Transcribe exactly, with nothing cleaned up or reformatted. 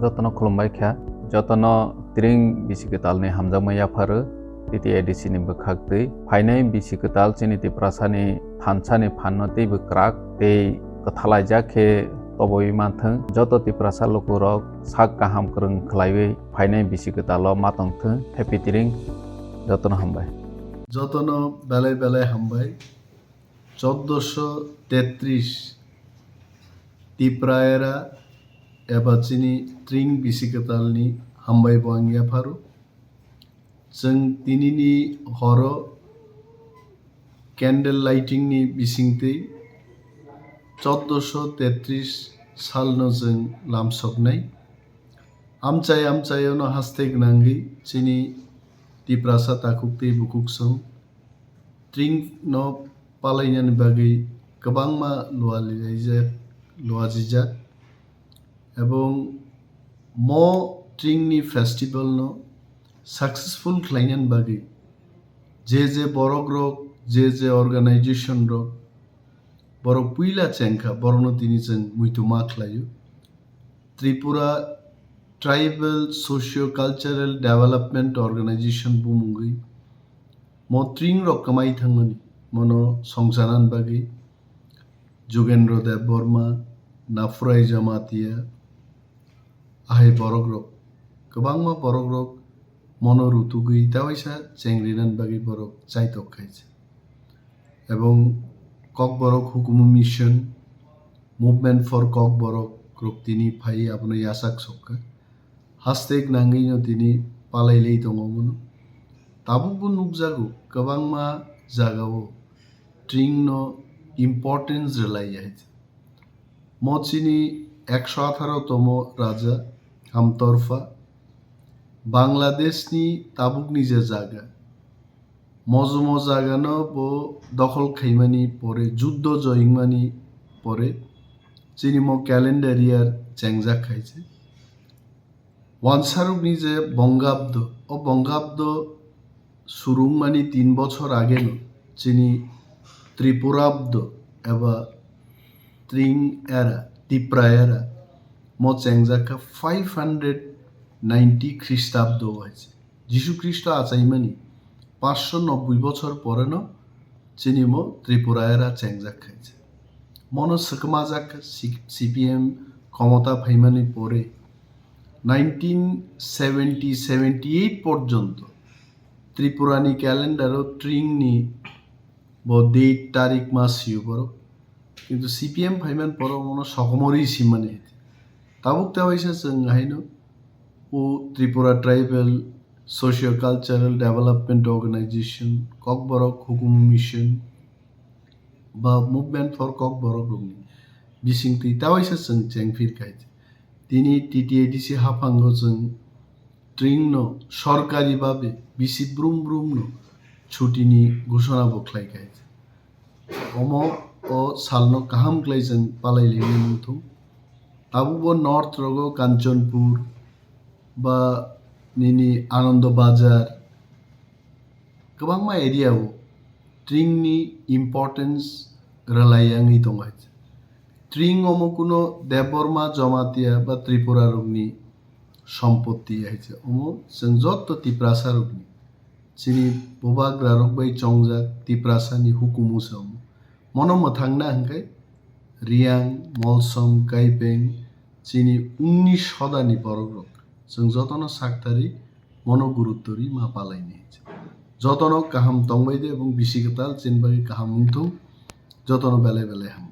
Jotono khulumbai kha, jotono Tring bisi kwtalni hamjakma yapharu T T A D C ni bwkhak twi. Phainai bisi kwtal chini Tiprasani thansani phanno teibo kwrak tei kwthalaijak khe toboi manthwng. Joto Tiprasa lukurok sak kaham kwrwng khlaiwi phainai bisi kwtalo ma tongthwng. Happy Tring, jotono hambai. Jotono belai belai hambai. Chauddosho tetris Tipraera eba chini Tring bisi kwtalni hambai bo ang yapharu. Chwng tinini horo candle lighting ni bisingtwi chauddosho tetris salno chwng lamsoknai. Amchai amchaiono haste gwnangwi chini Tiprasa takhuk tei bukhuk song Tring no palainani bagwi kwbangma lualilaijak, luajijak, ebong mo Tring ni festival no successful khlainani bagwi je je borok rok, je je organization rok, borok puila chengkha, borokno tini chwng muitu ma khlaio. Tripura Tribal Socio-Cultural Development Organization bumungwi mo Tring rok kwmai thangmani, mono songchanani bagwi Jugendra Debbarma, Naphurai Jamatia, ahai borok rok, kwbangma borok rok mono rutugwi tawaisa chengrinani bagwi borok chaitok khaisa. Ebong Kokborok Hukumu Mission, Movement for Kokborok rok tini phai abono yachak sokha. Haste nangwino tini palailai tongo mono. Tabukbo nukjago kwbangma jagao Tring no importance rwlaiya hai. Mo chini ekso atharo tomo raja Hamtorpha, Bangladeshni tabukni je jaga, mojomo jagano bo dokhol khaimani pore, juddo joyingmani pore, chini mo calendar year chengjak khaise. Wansarokni je Bongabdo, o Bongabdo surungmani tin bochor ageno chini Tripurabdo eba Tring era, Tipra era mo chengjak kha five hundred ninety Khristabdo hai se. Jisu Khristo achaimani paanch sho nobboi bochor poreno chini mo Tripura era chengjak khaisa. Mono swkmajak kha C-, C P M khomota phaimani pore nineteen seventy seventy eight porjonto Tripurani calendar-o Tringni bo date tarik ma sio borok. Kintu C P M phaiman poro mono sokomorwi simani. Tabuk tawaisa chwng haino o Tripura Tribal Socio-Cultural Development Organization, Kokborok Hukumu Mission, ba Movement for Kokborok rokni bisingtwi tawaisa chwng chengphir khaidi. Tini T T A D C haphango chwng Tringno sorkari babe bisi brum brumno chutini ghoshona bo khlai khaidi. Omo o salno kaham khlai chwng palai lini wngthung. Tabukbo North rogo Kanchanpur ba nini Anando Bazar, kwbangma area o Tringni importance rwlai wngwi tongo hai. Tring omo kuno Debbarma, Jamatia ba Tripura rokni sompotti hai se. Omo chwng jotto Tiprasa rokni, chini bubagra rok bai chongjak Tiprasani hukumu se omo. Mono mwthangna hwnkhe Riang, Molsom, Kaipeng, chini unnish shodani borok rok. Chwng jotono saktari mono gurutto ri ma palaini. Jotono kaham tongbai de ebong bisi kwtal chini bagwi kaham wngthung. Jotono belai belai ham.